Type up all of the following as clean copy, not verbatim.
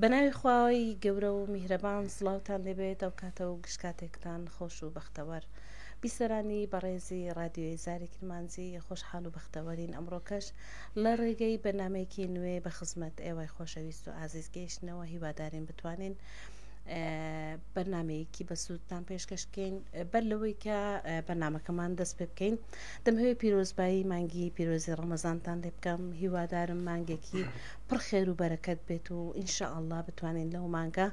بەناوی خوای گەورە و میهرەبان سڵاوتان لێبێت ئەو کاتە و گشت کاتێکتان خۆش و بەختەوەر بیسەرانی بەڕێزی ڕادیۆی زاری کرمانجی خۆشحاڵ و بەختەوەرین ئەمڕۆکەش لە ڕێگەی بەرنامەیەکی نوێ بە خزمەت ئێوەی خۆشەویست و ئازیز گەیشتنەوە هیوادارین بتوانین بەرنمەیەکی بەسوودتان پێشکەش بکەین بەر لەوەی کە بەرنمەکەمان دەست پێ بکەین دەمهەوێ پیرۆزبایی مانگی پیرۆزی ڕەمەزانتان لێ بکەم هیوادارم مانگێکی پڕ خێر و بەرەکەت بێت و ان شاء اللە بتوانین لەو مانگە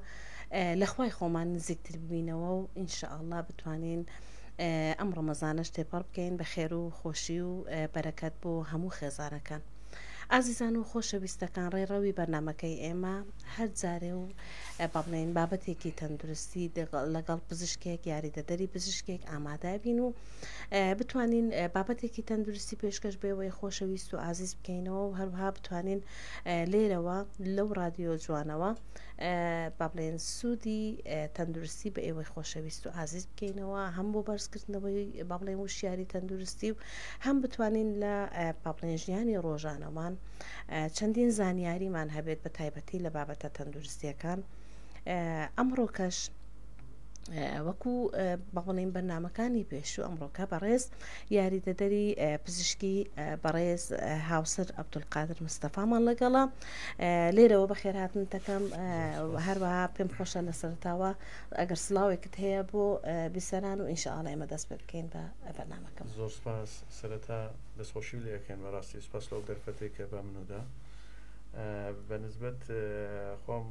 لە خوای خۆمان نزیکتر ببینەوە و ان شاء اللە بتوانین ئەم ڕەمەزانەش تێپەڕ بکەین بە خێر و خۆشی و بەرەکەت بۆ هەموو خێزانەکان. ئازیزان و خۆشەویستەکان ڕێڕەوی بەرنامەکەی ئێمە هەر جارێ و با بڵێین بابەتێکی تەندروستی لەگەڵ پزیشکێک یاریدەدەری پزیشکێک ئامادەبین و بتوانین بابەتێکی تەندروستی پێشکەش بێوەی خۆشەویست و ئازیز بکەینەوە و هەروها بتوانین لێرەوە لەو رادیۆ جوانەوە با بڵێن سوودی تەندروستی بە ئێوەی خۆشەویست و ئازیز بکەینەوە هەم بۆ بەرزکردنەوەی با بڵێن وشیاری تەندروستی و هەم بتوانین لە با بڵێن ژیانی ڕۆژانەمان چەندین زانیاریمان هەبێت بە تایبەتی لە بابەتە تەندروستیەکان ئەمڕۆکەش وەکو بەڵێن بەرنمەکانی پێشوو ئەمڕۆکە بەڕێز یاریدەدەری پزیشکی بەڕێز هاوسەر عەبدولقادر مستەفامان لەگەڵە لێرەوە بەخێرهاتن دەکەم هەروەها پێم خۆشە لە سەرتاوە ئەگەر سڵاوێکت هەیە بۆ بیسەران و ئینشاءاللە ئێمە دەست پێ بکەین بە بەرنمەکەم. زۆر سپاس سەرەتا دەستخۆشی لێ ئەکەین بەڕاستی سپاس لەو دەرفەتەی کە بە منودا بە نسبەت خۆم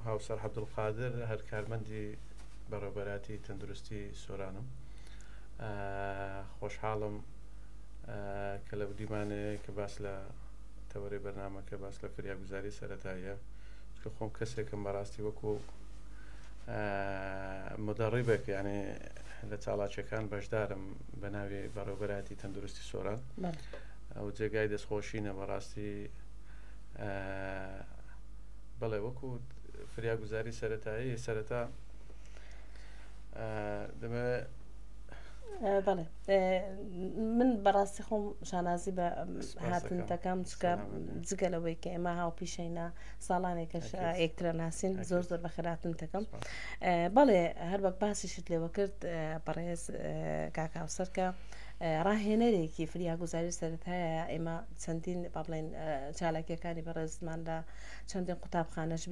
هاوسەر عەبدولقادر هەر کارمەندی بەڕێوبەراتی تەندروستی سۆرانم خۆشحاڵم کە لە دیمانەیە کە باس لە تەوەرەی بەرنامەکە باس لە فریاگوزاری سەرەتاییە چونکە خۆم کەسێکم بەڕاستی وەکو مدەڕیبێک یعنی لە چاڵاکیەکان بەشدارم بە ناوی بەڕێوبەراتی تەندروستی سۆران ئەو جێگای دەستخۆشینە بەڕاستی بەڵێ وەکو فریاگوزاری سەتایی سەرەتا دەمەوێت بەڵێ من بەڕاستی خۆم شانازی بە هاتن دەکەم چکە جگە لەوەی کە ئێمە هاوپیشەینە ساڵانێکەش یەکترە ناسین زۆر زۆر بەخێراتن دەکەم بەڵێ هەر وەک باسیشت لێوە کرد بەڕێز کاکاوسەرکە ڕاهێنەرێکی فریاگوزاری سەرەتایە ئێمە چەندین با بڵێن چالاکیەکانی بەڕێزمان لە چەندین قوتابخانەش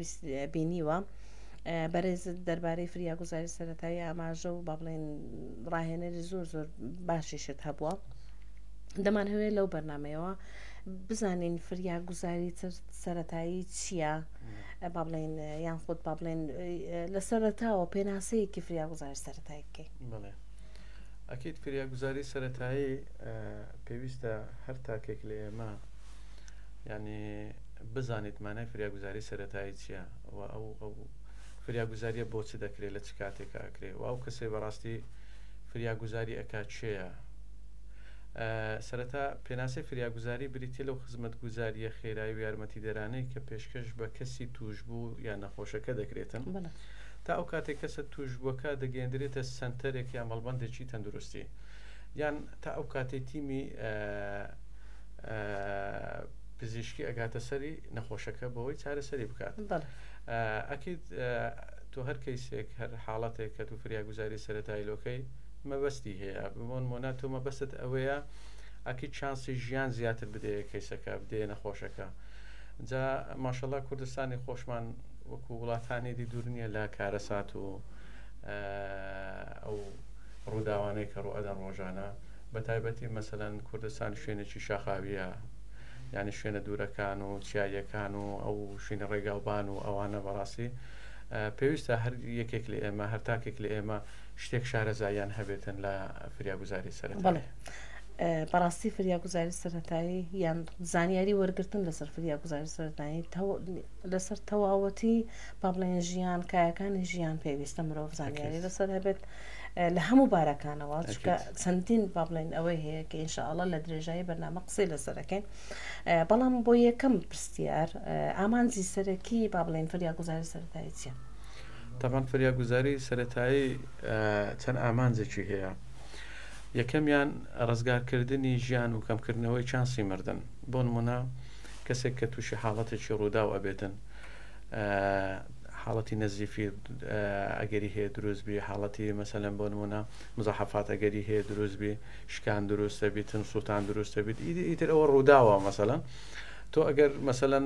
بینیوە. بەرێزت دەربارەی فریاگوزاری سەرەتایی ئاماژە و با بڵێن ڕاهێنەری زۆر زۆر باشیشت هەبووە دەمانهەوێت لەو بەرنمەیەوە بزانین فریاگوزاری سەرەتایی چییە با بڵێن یان خۆت با بڵێن لە سەرەتاوە پێناسەیەکی فریاگوزاری سەرەتایی بکەین بڵێ ئەکییت فریاگوزاری سەتایی پێویستە هەر تاکێک لە ئێمە ینی بزانیت مانای فریاگوزاری سەتایی چییە و ئەو ئەو فریاگوزاریە بۆ چ دەکرێت لە چ کاتێکا ئەکرێ و ئەو کەسەی بەڕاستی فریاگوزاری ئەکا کێیە؟ سەرەتا پێناسەی فریاگوزاری بریتیە لەو خزمەتگوزاریە خێرای و یارمەتیدەرانەی کە پێشکەش بە کەسی توشبوو یان نەخۆشەکە دەکرێتن تا ئەو کاتێک کەسە توشبووەکە دەگەیەندرێتە سەنتەرێک یان مەڵبەندێکی تەندروستی یان تا ئەو کاتەی تیمی پزیشکی ئەگاتە سەری نەخۆشەکە بەوەی چارەسەری بکات ئەکید تۆ هەر کەیسێک هەر حاڵەتێک کە تو فریاگوزاری سەتایی لۆکەی مەبەستی هەیە بۆن مۆنا تۆ مەبەست ئەوەیە ئەکی چانسی ژیان زیاتر بدەیە کەیسەکە بدەیە نەخۆشەکە جا ماشەڵا کوردستانی خۆشمان وەکو وڵاتانی دی دوور نییە لە کارەسات و ئەو ڕووداوانەی کە ڕوئەدەن ڕۆژانە بە تایبەتی مەسەلەن کوردستان شوێنێکی شاخاویە یعنی شوێنە دوورەکان و چیاییەکان و ئەو شوێنە ڕێگاوبان و ئەوانە بەڕاستی پێویستە هەر یەکێک لە ئێمە هەر تاکێک لە ئێمە شتێک شارەزاییان هەبێتن لە فریاگوزاری سەرەتایی. بەڕاستی فریاگوزاری سەرەتایی یان زانیاری وەرگتن لەسەر فریاگوزاری سەرەتایی لەسەر تەواوەتی با بڵێن ژیان کایەکانی ژیان پێویستە مرۆڤ زانیاری لەسەر هەبێت لە هەموو بارەکانەوە چونکە چەندین با بڵێن ئەوەی هەیە کە ئینشاءاللە لە درێژایی بەرنامە قسەی لەسەرەکەین بەڵام بۆ یەکەم پرسیار ئامانجی سەرەکی با بڵێن فریاگوزاری سەرەتایی چییە؟ تەبعەن فریاگوزاری سەرەتایی چەند ئامانجێکی هەیە یەکەمیان ڕزگارکردنی ژیان و کەمکردنەوەی چانسی مردن بۆ نمونە کەسێک کە تووشی حاڵەتێکی ڕووداو ئەبێتن. حاڵەتی نەزیفی ئەگەری هەیە دروست بی، حاڵەتی مەسەلەن بۆ نمونە مزاحەفات ئەگەری هەیە دروست بی، شکان دروست دەبیتن، سووتان دروست دەبیت، ئیتر ئەوە ڕووداوە مەسەلەن تۆ ئەگەر مەسەلەن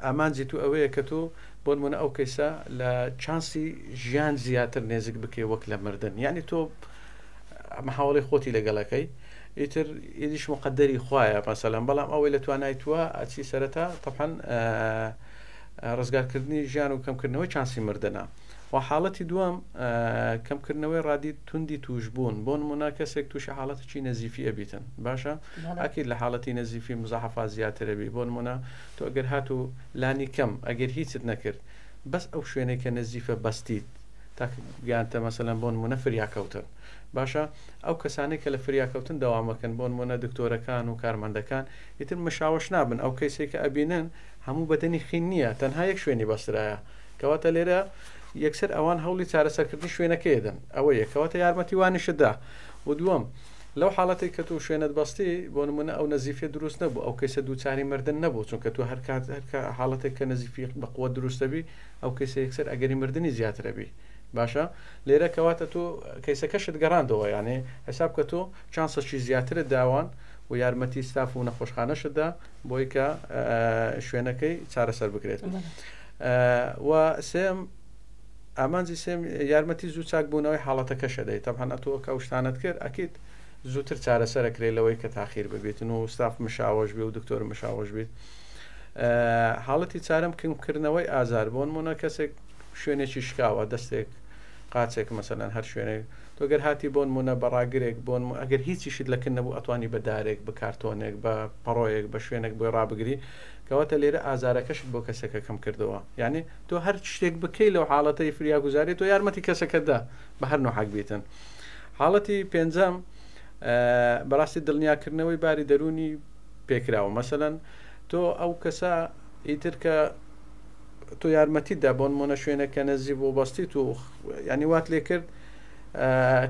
ئامانجی تو ئەوەیە کە تۆ بۆ نمونە ئەو کەیسە لە چانسی ژیان زیاتر نێزیک بکەی وەک لە مردن، یعنی تۆ محاوڵی خۆتی لەگەڵەکەی ئیتر ئیدیش مقدری خوایە مەسەلەن، بەڵام ئەوەی لە توانای تووە ئەچی سەرەتا تەبعەن ڕزگارکردنی ژیان و کەمکردنەوەی چانسی مردنە. و حاڵەتی دووەم کەمکردنەوەی ڕادی توندی توشبوون، بۆ نمونە کەسێک تووشی حاڵەتێکی نەزیفی ئەبیتن، باشە ئەکید لە حاڵەتی نەزیفی مزاحەفات زیاترەبی، بۆ نمونە تۆ ئەگەر هاتوو لانی کەم ئەگەر هیچت نەکرد بەس ئەو شوێنەی کە نەزیفە بەستیت تا گەیانتە مەسەلەن بۆ نمونە فریاکەوتن، باشە ئەو کەسانەی کە لە فریاکەوتن دەوامەکەن بۆنمونە دکتۆرەکان و کارمەندەکان ئیتر مشاوەش نابن ئەو کەیسەی کە ئەبینن هەموو بەدەنی خین نییە تەنها یەک شوێنی بەسترایە کەواتە لێرە یەکسەر ئەوان هەوڵی چارەسەرکردنی شوێنەکەی دەن ئەوە یەک کەواتە یارمەتی وانیشت دا و دووەم لەو حاڵەتێک کە تۆ شوێنت بەستی بۆ نمونە ئەو نەزیفیە دروست نەبوو ئەو کەیسە دووچاری مردن نەبوو چونکە تۆ هەر کات هەر حاڵەتێک کە نەزیفی بەقوت دروستەبی ئەو کەیسە یەکسەر ئەگەری مردنی زیاترەبی باشە لێرە کەواتە تۆ کەیسەکەشت گەڕاندەوە یانێ حساب کە تۆ چانسەکی زیاترت داوان و یارمەتی ستاف و نەخۆشخانەشت دا بۆی کە شوێنەکەی چارەسەر بکرێت و سێم ئامانجی سێم یارمەتی زوو چاکبوونەوەی حاڵەتەکەشە دەی تەبعەن ئەتۆ کە ئەو شتانەت کرد ئەکید زووتر چارەسەرە کرێت لەوەی کە تاخیر ببیتن و ستاف مشاوەش بێ و دکتۆر مشاوەش بیت حاڵەتی چارەم کەمکردنەوەی ئازار بۆ نمونە کەسێک شوێنێکی شکاوە دەستێک قاچێک مەسەلەن هەر شوێنێک تۆ گەر هاتی بۆ نمونە بە ڕاگرێک بۆ نمونە ئەگەر هیچیشت لە کن نەبوو ئەتوانی بە دارێک بە کارتۆنێک بە پەڕۆیەک بە شوێنێک بۆی ڕابگری کەواتە لێرە ئازارەکەشت بۆ کەسەکە کەم کردەوە یعنی تۆ هەر شتێک بکەی لەو حاڵەتەی فریاگوزاری تۆ یارمەتی کەسەکەت دا بە هەر نوعەک بیتن حاڵەتی پێنجەم بەڕاستی دڵنیاکردنەوەی باری دەروونی پێکراوە مەسەلەن تۆ ئەو کەسە ئیتر کە تۆ یارمەتیت دا بۆنمونە شوێنێک کە نەزیف بۆ بەستیت و ینی وات لێ کرد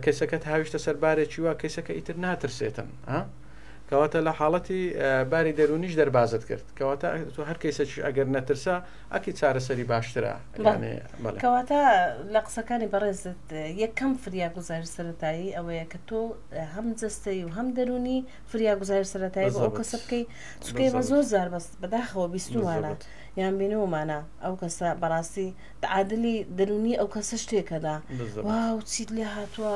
کەسەکەت هاویشتە سەر بارێکی وا کەسەکە ئیتر ناترسێتن ها کەواتە لە حاڵەتی باری دەرونیش دەربازت کرد کەواتە تۆ هەر کەیسەکی ئەگەر نەترسا ئەکی چارەسەری باشترە کەواتە لە قسەکانی بەڕێزت یەکەم فریاگوزاری سەتایی ئەوەیە کە تۆ هەم جەستەی و هەم دەرونی فریاگوزاری سەتایی بۆ ئەو کەسە بکەی چونکە ئێمە زۆر زار بەس بەداخەوە بیستومانە یان بینیومانە ئەو کەسە بەڕاستی تعادلی دەرونی ئەو کەسە شتێکەدا واو چیت لێ هاتووە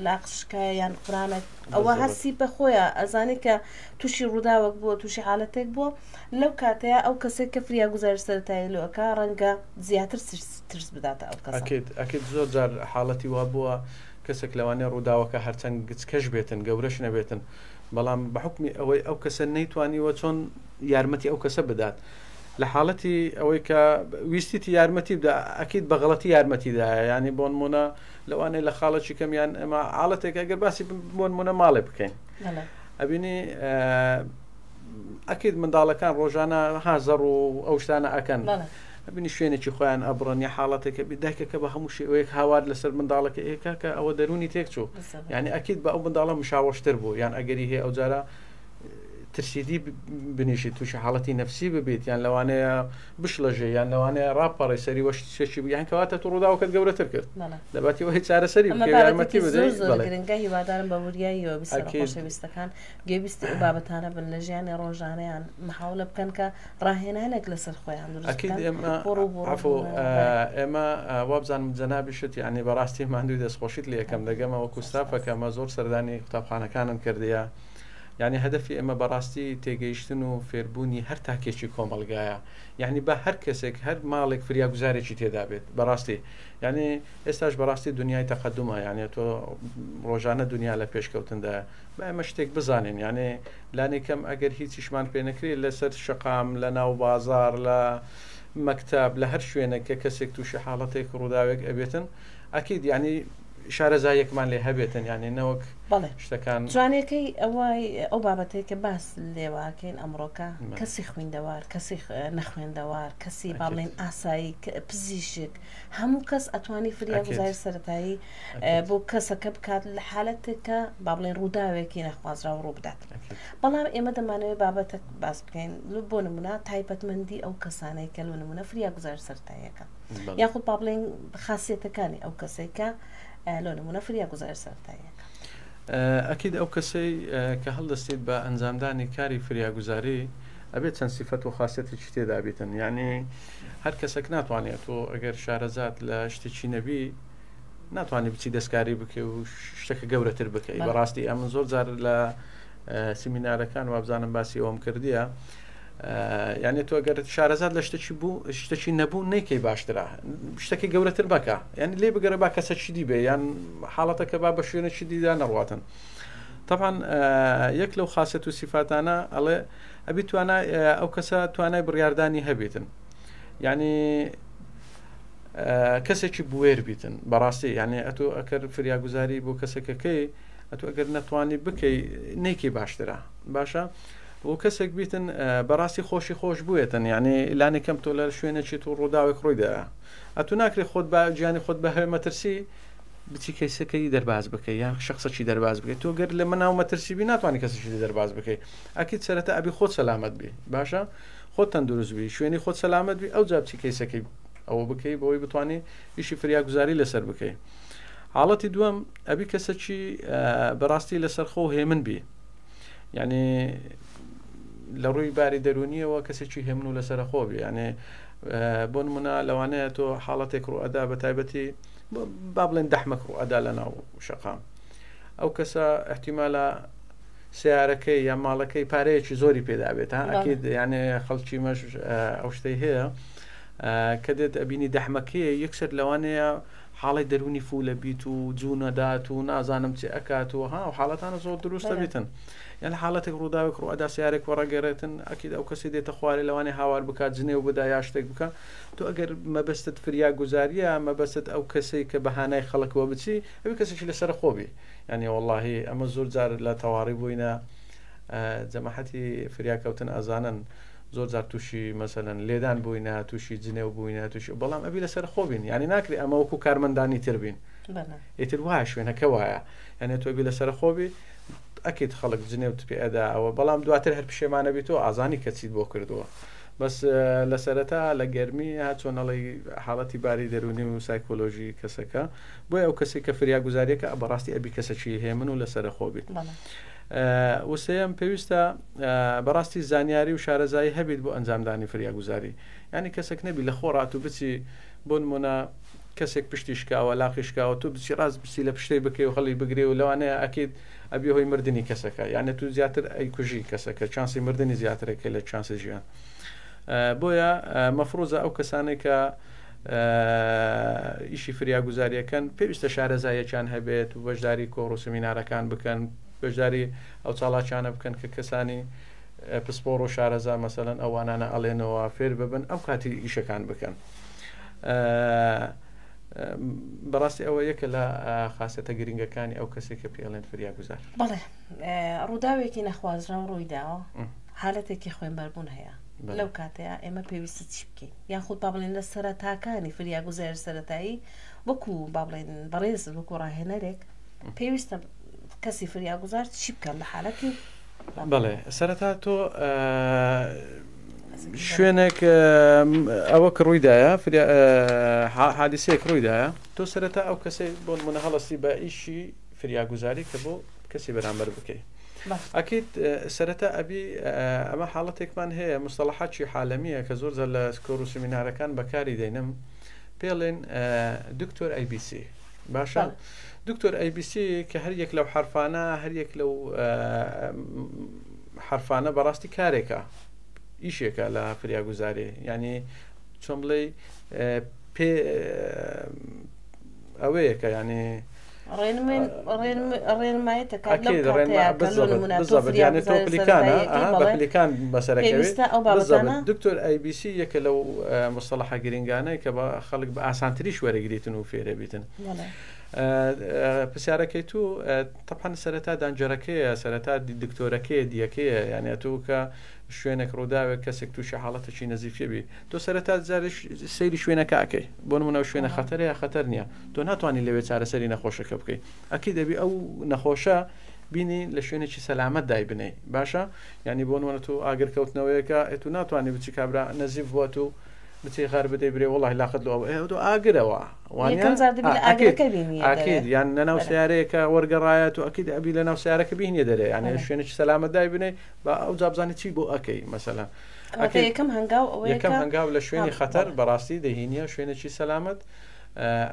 لاق شکایە یان قرانە ئەوە هەستی بە خۆیە ئەزانی کە تووشی ڕووداوەک بووە تووشی حالەتێک بووە لەو کاتەیە ئەو کەسێک کە فریاگوزاری سەرەتایی لۆکە ڕەنگە زیاتر ترس بداتە ئەو کەسە. ئەکید ئەکید زۆر جار حاڵەتی وا بووە کەسێک لەوانەیە ڕووداوەکە هەرچەند گچکەش بێتن گەورەش نەبێتن بەڵام بە حوکمی ئەوەی ئەو کەسە نەیتوانیوە چۆن یارمەتی ئەو کەسە بدات لە حاڵەتی ئەوەی کە ویستیتی یارمەتی بدا ئەکید بە غەڵەتی یارمەتی دایە ینی بۆ نمونە لەوانەیە لە خاڵێکی کەم یان ئێمە حاڵەتێک ئەگەر باسی بۆ نمونە ماڵێ بکەین ئەبینی ئەکید منداڵەکان ڕۆژانە ها زەڕ و ئەو شتانە ئەکەن ئەبینی شوێنێکی خۆیان ئەبڕن یا حاڵەتێکە بی دایکەکە بە هەموو شێوەیەک هاوار لەسەر منداڵەکە ئێ کاکە ئەوە دەروونی تێک چوو یعنی ئەکید بە ئەو منداڵە مشاوەشتر بوو یان ئەگەری هەیە ئەو جارە ترسیدی بنیشی تووشی حاڵەتی نەفسی ببیت یان لەوانەیە بشڵەژێ یان لەوانەیە ڕاپەڕی سەری وەش شتێکی یان کەواتە تو ڕووداوەکەت گەورەتر کرد لەباتی ئەوەی چارەسەری ئەمە بکەی و یارمەتی بابەتێکی بدەی زۆر زۆر بەڵێ گرنگە هیوادارم بە وریاییەوە بیسەرە ئەکید خۆشەویستەکان گوێبیستی ئەو بابەتانە بن لە ژیانی ڕۆژانەیان محاولە بکەن کە ڕاهێنانێک لەسەر خۆیان دروست ئەکید بکەن ئێمە بۆ ڕووبەڕوو عەفو بوونەوە بەڵێ. ئێمە وابزانم جەنابیشت یانی بەڕاستی ماندووی دەستخۆشیت لێ ئەکەم دەگەمە وەکو ستافەکە ئەمە زۆر سەردانی قوتابخانەکانم کردیە یانی هەدەفی ئێمە بەڕاستی تێگەیشتن و فێربوونی هەر تاکێکی کۆمەڵگایە یانی با هەر کەسێک هەر ماڵێک فریاگوزارێکی تێدا بێت بەڕاستی یانی ئێستاش بەڕاستی دنیای تەقەدومە یانی تۆ ڕۆژانە دنیا لە پێشکەوتندایە با ئێمە شتێک بزانین یانی لانی کەم ئەگەر هیچیشمان پێ نەکرێت لەسەر شەقام لە ناو بازاڕ لە مەکتەب لە هەر شوێنێک کە کەسێک تووشی حاڵەتێک ڕووداوێک ئەبێتن ئەکید یانی شارەزاییەکمان لێ هەبێتن یانێ نەوەک بەڵێ شتەکان. جوانیەکەی ئەوەی ئەو بابەتەی کە باس لێواکەین ئەمڕۆکە کەسی خویندەوار کەسی نەخوێندەوار کەسی با بڵێین ئاسایی پزیشک هەموو کەس ئەتوانی فریاگوزاری سەرەتایی بۆ کەسەکە بکات لە حالەتێک کە با بڵێن ڕووداوێکی نەخوازراو ڕوو بدات بەڵام ئێمە دەمانەوێت بابەتە باس بکەین بۆ نمونە تایبەتمەندی ئەو کەسانەی کە لۆ نمونە فریاگوزاری سەرەتاییەکە یاخود با بڵێین خاصیەتەکانی ئەو کەسێک کە لۆ نمونە فریاگوزاری سەرەتاییەکە. ئەکید ئەو کەسەی کە هەڵدەستیت بە ئەنجامدانی کاری فریاگوزاری ئەبێت چەند سیفەت و خاصیەتێکی تێدا بیتن یعنی هەر کەسێک ناتوانێت تۆ ئەگەر شارەزات لە شتێکی نەبی ناتوانانی بچی دەستکاری بکەی و شتەکە گەورەتر بکەی بەڕاستی ئەمن زۆر جار لە سیمینارەکان وابزانم باسی ئەوم کردیە یعنی تۆ گەر شارەزات لە شتێکی بوو شتێکی نەبوو نیکەی باشترە شتێکی گەورەتر بکە یعنی لێ بگەرە با کەسەکی دی بێ یان حاڵەتەکە با بە شوێنێکی دیدا نەڕاتن طبعا یەک لەو خاصەت و سیفاتانە ئەڵێ ئەبی توانای ئەو کەسە توانای بڕاردانی هەبێتن یعنی کەسێکی بوێر بیتن بەڕاستی یعنی ئەتۆ ئەکەر فریاگوزاری بۆ کەسێکەکەی ئەتۆ ئەگەر نەتوانی بکەی نیکی باشترە باشە و کەسێک بیتن بەڕاستی خۆشی خۆش بوێتن یعنی لانی کەم تۆ لە شوێنێکی تو ڕووداوێک ڕوویدا ئەتو ناکرێ خۆت بە گیانی خۆت بە هەوێ مەترسی بچی کەیسەکەی دەرباز بکەی یان شخصەکی دەرباز بکەیت تۆ گەر لە مناو مەترسی بی ناتوانانی کەسێکی دەرباز بکەی ئەکید سەرەتا ئەبی خۆت سەلامەت بی باشە خۆت تەندروست بی شوێنی خۆت سەلامەت بی ئەو جا بچی کەیسەکەی ئەوە بکەی بۆی بتانی ئیشی فریاگوزاری لەسەر بکەی حاڵەتی دووەم ئەبی کەسەکی بەڕاستی لەسەر خۆ هێمن بی یعنی لە ڕووی باری دەرونیەوە کەسێکی هێمن و لەسەر خۆ بی یعنی بۆ نمونە لەوانەیە تۆ حاڵەتێک ڕوو ئەدا بە تایبەتی با بڵێن دەحمەک ڕوو ئەدا لە ناو شەقام ئەو کەسە احتیمالە سیارەکەی یا ماڵەکەی پارەیەکی زۆری پێدابێت ها ئەکید یانێ خەڵکی مەش ئەو شتەی هەیە کە دێت ئەبینی دەحمەکەیە یەکسەر لەوانەیە حاڵی دەرونی فولە بیت و جوونەدات و نازانم چی ئەکات و ها و حاڵەتانە زۆر دروستە بیتن یان حاڵەتێک ڕووداوێک ڕوئەدا سیارێک وەڕەگەڕێتن ئەکید ئەو کەسی دێتە خوارێ لەوانێ هاوار بکات جنێو بدا یا شتێک بکە تۆ ئەگەر مەبەستت فریا گوزاریە مەبەستت ئەو کەسەی کە بەهانای خەڵکەوە بچی ئەوی کەسێکی لەسەر خۆبی یعنی وەڵاهی ئەمە زۆر جار لە تەواڕی بووینە جەماحەتی فریاکەوتن ئەزانن زۆر جار تووشی مەسەلەن لێدان بووینە تووشی جنێو بووینە تووشی بەڵام ئەبی لەسەر خۆ بین یعنی ناکرێ ئەمە وەکو کارمەندانی تر بین ئیتر وایە شوێنەکە وایە یعنی تۆ بی لەسەر خۆ بی ئەکیت خەڵک جنێوت پێ ئەدا ئەوە بەڵام دواتر هەر پشێمانە بیت و ئازانی کە چیت بۆ کردووە بەس لە سەرەتا لە گەرمی ها چۆن ئەڵێی حاڵەتی باری دەروونی و سایکۆلۆژی کەسەکە بۆیە ئەو کەسێک کە فریاگوزاریەکە بەڕاستی ئەبی کەسەکی هێمن و لەسەرەخۆ بیت وسێیەم پێویستە بەڕاستی زانیاری و شارەزایی هەبیت بۆ ئەنجامدانی فریاگوزاری یعنی کەسێک نەبی لە خۆ ڕات و بچی بۆ نمونە کەسێک پشتی شکاوە لاقی شکاوە تۆ بچی ڕاست بچی لە پشتەی بکەی و هەڵی بگرێ و لەوانەیە ئەکیت ئەبی هۆی مردنی کەسەکە یعنی تو زیاتر ئەیکوژی کەسەکە چانسی مردنی زیاترەکە لە چانسی ژیان بۆیە مەفروزە ئەو کەسانێک کە ئیشی فریاگوزاریەکەن پێویستە شارەزاییەکیان هەبێت و بەشداری کۆڕ و سمینارەکان بکەن بەشداری ئەو چاڵاکیانە بکەن کە کەسانی پسپۆڕ و شارەزا مەسەلەن ئەوانانە ئەڵێنەوە فێر ببن ئەو کاتی ئیشەکان بکەن بەڕاستی ئەوە یەکە لە خاصەتە گرنگەکانی ئەو کەسێک کە پێڵێن فریاگوزار بەڵێ ڕووداوێکی نەخوازراو ڕوویداوە حالەتێکی خوێنبەربوون هەیە لەو کاتەیە ئێمە پێویستە چی بکەین یاخود با بڵێن لە سەرەتاکانی فریاگوزاری سەرەتایی وەکو با بڵێن بەڕێز وەکو ڕاهێنەرێک پێویستە کەسی فریاگوزار چی بکەن لە حالەتی بەڵێ سەرەتا تۆ شوێنێک ئەوە کە ڕوویدایە حادیسەیەک ڕوویدایە تۆ سەرەتا ئەو کەسەی بۆ نمونە هەڵستی بە ئیشی فریاگوزاری کە بۆ کەسی بەرامبەر بکەی ئەکید سەرەتا ئەبی ئەمە حاڵەتێکمان هەیە مستەڵەحاتی حالەمیە کە زۆر زۆر لە کۆڕ و سمینارەکان بەکاری دەینم پێڵێن دکتۆر ABC باشە دکتۆر ABC کە هەر یەک لەو حرفانە هەر یەک لەو حرفانە بەڕاستی کارێکە ئیشێکە لە فریاگوزاری ینی چۆن بڵێ پێ ئەوەیە کە یانی دکتۆر ABC یەکە لەو مستەڵەحە گرنگانەی کە بە خەڵک بە ئاسانتریش وەرەگریتن و فێرە بیتن. پرسیارەکەی تو تەبعەن سەرەتا دانجەرەکەیە سەرەتا دکتۆرەکەیە دیەکەیە یعنی ئەتۆ کە شوێنێک ڕووداوێک کەسێک تووشی حاڵەتێکی نەزیفیە بی تۆ سەرەتا جارێ سەیری شوێنەکە ئەکەی بۆ نمونە ئەو شوێنە خەتەرە یا خەتەر نییە تۆ ناتوانانی لەوێ چارەسەری نەخۆشەکە بکەی ئەکی دەبی ئەو نەخۆشە بینی لە شوێنێکی سەلامەت دای بنێی باشە یعنی بۆ نمونە تۆ ئاگر کەوتنەوەیەکە ئەتو ناتوانانی بچی کابرا نەزیف بووە تو بچی غار بدەی برێ وڵی لاقت لۆ ئەوە تۆ ئاگرەوە یەکەم جار دەبی لە ئاگرەکە بینیە دەرێ. ئەکید یان لەناو سیارەیەکە وەرگەڕایە تۆ ئەکید ئەبی لەناو سیارەکە بینیە دەرێ یان شوێنێکی سەلامەت دای بنێ با ئەو جا بزانێ چی بۆ ئەکەی مەسەلەن کەواتە یەکەم هەنگاو ئەوەیە یەکەم هەنگاو لە شوێنی خەتەر بەڕاستی دەهینیە شوێنێکی سەلامەت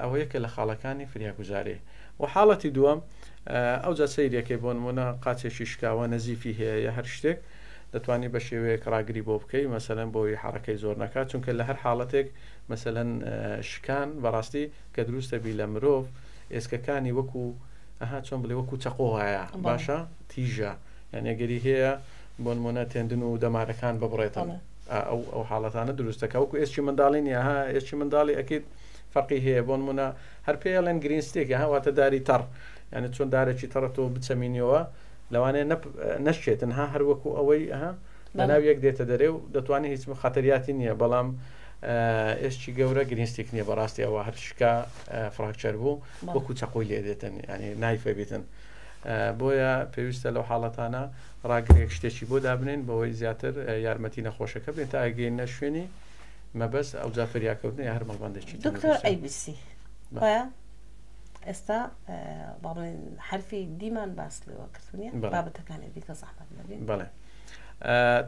ئەوە یەکە لە خاڵەکانی فریاگوزاری و حاڵەتی دووەم ئەوجا سەیرەکەی بۆ نمونە قاچێکی شکاوە نەزیفی هەیە یا هەر شتێک دەتوانی بە شێوەیەک ڕاگری بۆ بکەی مەسەلەن بۆی حەڕەکەی زۆر نەکات چونکە لە هەر حاڵەتێک مەسەلەن شکان بەڕاستی کە دروستە بی لە مرۆڤ ئێسکەکانی وەکو ئەها چۆن بڵێ وەکو چەقۆ وایە باشە تیژە یعنی ئەگەری هەیە بۆ نمونە تێندن و دەمارەکان ببڕێتن ئەو ئەو حاڵەتانە دروستەکە وەکو ئێسکی منداڵی نیە ها ئێسکی منداڵی ئەکید فەرقی هەیە بۆ نمونە هەر پێڵێن گرین ستێک ها واتە داری تەڕ یعنی چۆن دارێکی تەڕە تۆ بچەمینیەوە لەوانەیە نەشکێتن ها هەر وەکو ئەوەی ها لەناو یەک دێتە دەرێ و دەتوانێت هیچ خەتەریاتی نییە بەڵام ئێسکی گەورە گرینستێک نییە بەڕاستی ئەوە هەر شکا فراکچەر بوو وەکو چەقۆی لێ دێتن ینی نایفە بیتن بۆیە پێویستە لەو حاڵەتانە ڕاگرێک شتێکی بۆ دابنین بەوەی زیاتر یارمەتی نەخۆشەکە بێت تا ئەگەینە شوێنی مەبەست ئەو جا فریاکەوتنی هەر مەڵبندێکی دکتۆر ئەیبیسی ئێستا با بڵێن حەرفی دیمان باس لێوە کردنیە بابەتەکانی دیکە زەحمەت نەبێت بەڵێ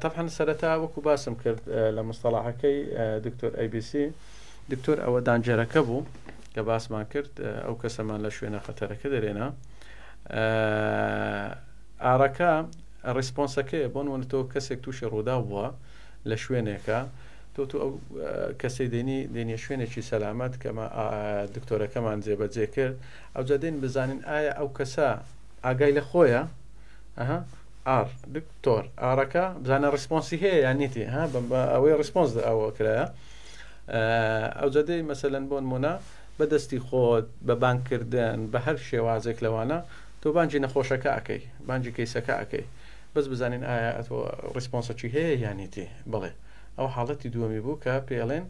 تەبعەن سەرەتا وەکو باسم کرد لە مستەڵاحەکەی دکتۆر ABC دکتۆر ئەوە دانجەرەکە بوو کە باسمان کرد ئەو کەسەمان لە شوێنە خەتەرەکە دەرێنا ئارەکە ڕیسپۆنسەکەیە بۆن وەنە تۆ کەسێک تووشی ڕوودا بووە لە شوێنێکە تۆ تو ئەو کەسەی دێنی دێنیە شوێنێکی سەلامەت کەمە دکتۆرەکەمان جێبەجێ کرد ئەوجا دێن بزانین ئایا ئەو کەسە ئاگای لە خۆیە ئەها ئار دکتۆر ئارەکە بزانە ڕسپۆنسی هەیە یان نیتی ها ئەوەی ڕسپۆنس ئەوە کرایە ئەوجا دێی مەسەلەن بۆ نمونە بە دەستی خۆت بە بانگکردن بە هەر شێوازێک لەوانە تۆ بانگی نەخۆشەکە ئەکەی بانگی کەیسەکە ئەکەی بەس بزانین ئایا ئەتۆ ڕسپۆنسەکی هەیە یان نیتی بڵێ ئەو حاڵەتی دووەمی بوو کە پێڵێن